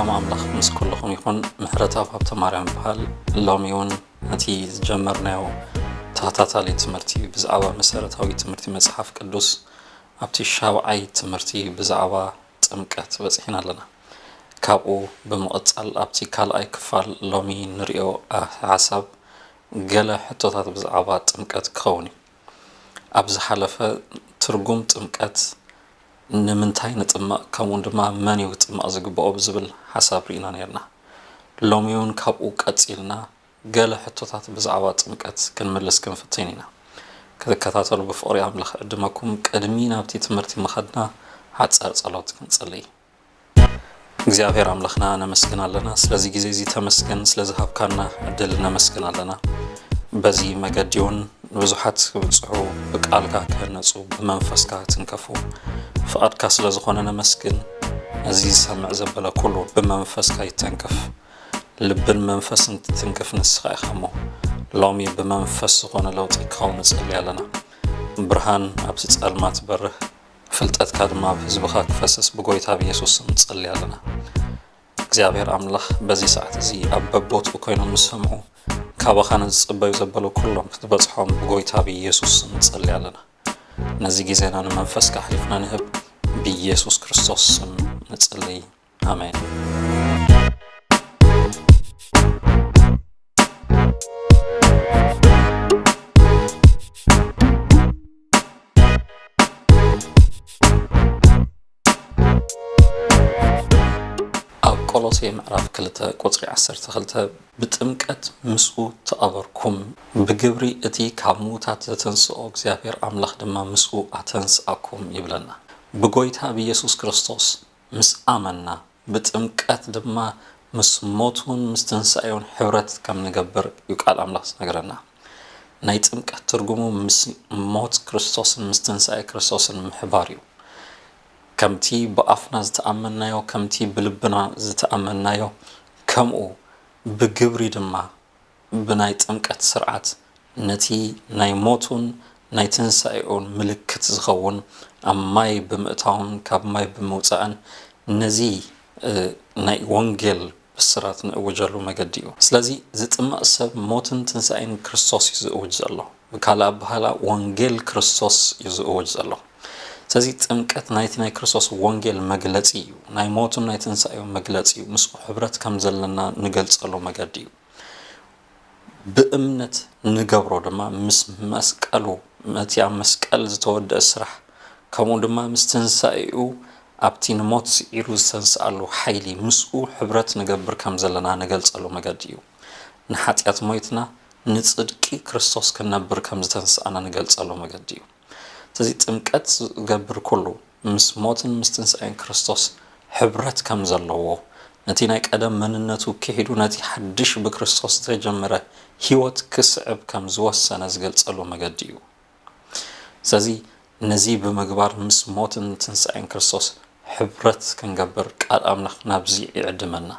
ሰላም ኣምላኽ ምስ ኩልኹም ይኹን። ምሕረተኣብ ሃብተማርያም ይበሃል። ሎሚ እውን ነቲ ዝጀመርናዮ ተኸታታሊ ትምህርቲ ብዛዕባ መሰረታዊ ትምህርቲ መጽሓፍ ቅዱስ ኣብቲ ሻብዓይ ትምህርቲ ብዛዕባ ጥምቀት በጺሕና ኣለና። ካብኡ ብምቕጻል ኣብቲ ካልኣይ ክፋል ሎሚ ንርእዮ ሓሳብ ገለ ሕቶታት ብዛዕባ ጥምቀት ክኸውን እዩ። ኣብ ዝሓለፈ ትርጉም ጥምቀት፣ ንምንታይ ንጥመቕ፣ ከምኡውን ድማ መን እዩ ክጥመቕ ዝግብኦ ብዝብል ሓሳብ ርኢና ነርና። ሎሚ እውን ካብኡ ቀጺልና ገለ ሕቶታት ብዛዕባ ጥምቀት ክንምልስ ክንፍትን ኢና። ክትከታተሉ ብፍቕሪ ኣምላኽ ዕድመኩም። ቅድሚ ናብቲ ትምህርቲ ምኸድና ሓጻር ጸሎት ክንጽልይ። እግዚኣብሔር ኣምላኽና ነመስግን ኣለና። ስለዚ ግዜ እዚ ተመስገን፣ ስለ ዝሃብካና ዕድል ነመስግን ኣለና። በዚ መገዲ እውን ንብዙሓት ክብጽሑ፣ ብቃልካ ክህነጹ፣ ብመንፈስካ ክትንከፉ ፍቓድካ ስለ ዝኾነ ነመስግን። እዚ ዝሰምዕ ዘበለ ኩሉ ብመንፈስካ ይተንክፍ። ልብን መንፈስን ትትንክፍ ንስኻ ኢኻ እሞ፣ ሎሚ ብመንፈስ ዝኾነ ለውጢ ክኸውን ንጸሊ ኣለና። ብርሃን ኣብቲ ጸልማት ትበርህ፣ ፍልጠትካ ድማ ኣብ ህዝብኻ ክፈስስ ብጎይታ ብየሱስ ስም ንጸሊ ኣለና። እግዚኣብሔር ኣምላኽ በዚ ሰዓት እዚ ኣብ በቦትኡ ኮይኖም ዝሰምዑ፣ ካባኻ ንዝጽበዩ ዘበሉ ኩሎም ክትበጽሖም ብጎይታ ብየሱስ ስም ንጸሊ ኣለና። ነዚ ግዜና ንመንፈስካ ኣሕሊፍና ንህብ፣ ብየሱስ ክርስቶስ ስም ንጽሊ። ኣሜን። ኣብ ቆሎሴ ምዕራፍ ክልተ ቁጽሪ ዓሰርተ ክልተ፣ "ብጥምቀት ምስኡ ተቐበርኩም፣ ብግብሪ እቲ ካብ ምዉታት ዘተንስኦ እግዚኣብሔር ኣምላኽ ድማ ምስኡ ኣተንስኣኩም" ይብለና። ብጎይታ ብየሱስ ክርስቶስ ምስ ኣመንና፣ ብጥምቀት ድማ ምስ ሞቱን ምስ ትንሳኤውን ሕብረት ከም ንገብር እዩ ቃል ኣምላኽ ዝነግረና። ናይ ጥምቀት ትርጉሙ ምስ ሞት ክርስቶስን ምስ ትንሳኤ ክርስቶስን ምሕባር እዩ። ከምቲ ብኣፍና ዝተኣመንናዮ፣ ከምቲ ብልብና ዝተኣመንናዮ፣ ከምኡ ብግብሪ ድማ ብናይ ጥምቀት ስርዓት ነቲ ናይ ሞቱን ናይ ትንሳኤኡን ምልክት ዝኸውን ኣብ ማይ ብምእታውን ካብ ማይ ብምውጻእን ነዚ፣ እ፣ ናይ ወንጌል ብስራት ንእውጀሉ መገዲ እዩ። ስለዚ ዝጥመቕ ሰብ ሞትን ትንሳኤን ክርስቶስ እዩ ዝእውጅ ዘሎ። ብካልእ ኣበሃህላ ወንጌል ክርስቶስ እዩ ዝእውጅ ዘሎ። ስለዚ ጥምቀት ናይቲ ናይ ክርስቶስ ወንጌል መግለጺ እዩ። ናይ ሞቱን ናይ ትንሳኤኡን መግለጺ እዩ። ምስኡ ሕብረት ከም ዘለና ንገልጸሉ መገዲ እዩ። ብእምነት ንገብሮ ድማ ምስ መስቀሉ፣ ነቲ ኣብ መስቀል ዝተወደአ ስራሕ፣ ከምኡ ድማ ምስ ትንሳኤኡ ኣብቲ ንሞት ስዒሩ ዝተንስኣሉ ሓይሊ ምስኡ ሕብረት ንገብር ከም ዘለና ንገልጸሉ መገዲ እዩ። ንሓጢኣት ሞይትና ንጽድቂ ክርስቶስ ክንነብር ከም ዝተንስኣና ንገልጸሉ መገዲ እዩ። ስለዚ ጥምቀት ዝገብር ኩሉ ምስ ሞትን ምስ ትንሳኤን ክርስቶስ ሕብረት ከም ዘለዎ፣ ነቲ ናይ ቀደም መንነቱ ክሒዱ ነቲ ሓድሽ ብክርስቶስ ዝተጀመረ ህይወት ክስዕብ ከም ዝወሰነ ዝገልጸሉ መገዲ እዩ። ስለዚ ነዚ ብምግባር ምስ ሞትን ትንሳኤን ክርስቶስ ሕብረት ክንገብር ቃል ኣምላኽ ናብዚ ይዕድመና።